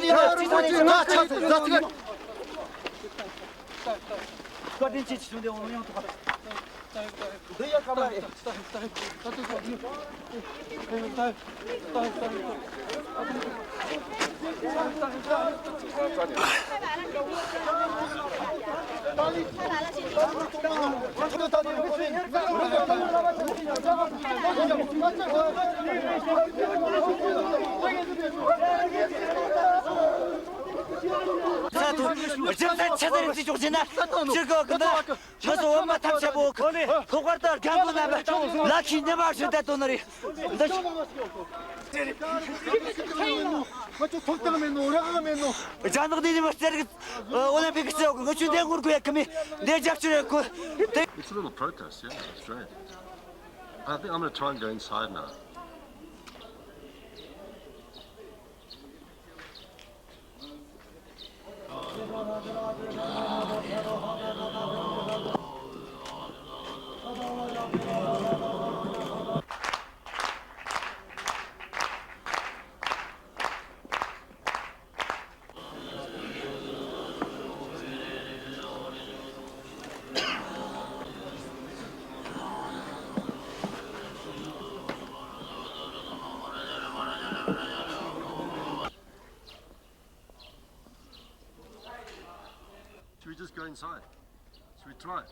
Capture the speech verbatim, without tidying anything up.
ལ་ཡ་ཅི་ཐོག་ནས་ང་ཆ་ཚ་ཚ་ཚ། བཀའ་དྲིན་ཆེ། ཆུང་དེ་འོང་ཡང་ཐུབ་པ། འདི་ཡ་ཀ་མ་རེད། རྒྱུ་མཚན་ཆ་ཚང་རིགས་ཅིག་འཇོག་བྱས་ན་ཕྱིར་གོ་གི་འདུག་ང་ཚོ་འོ་མ་ཐམས་ཅད་པོ་ལྷག་པར་དུ་རྒན་པོ་རྣམ་པ་ལ་ཁྱི་ཉི་མ་ཞིག་བསྡད་དོ་ནི་རེད། འདི་ང་ཚོ་ཐོབ་ཐང་མེད་ནོ། རང་དབང་མེད་ནོ། རྒྱ་ནག་འདི་ནི་མི་སེར་གི་ཨོ་ལིམ་པིག་གི་སྲིད་འོག་གི་ང་ཚོས་འདི་ངོ་རྒོལ་ཡ་ཁི་མི་འདི་རྒྱབ་སྐྱོར་ཡ་ཁོ་དེ། It's a little protest, yeah, that's right. I think I'm gonna try and go inside now. Should we just go inside? Should we try?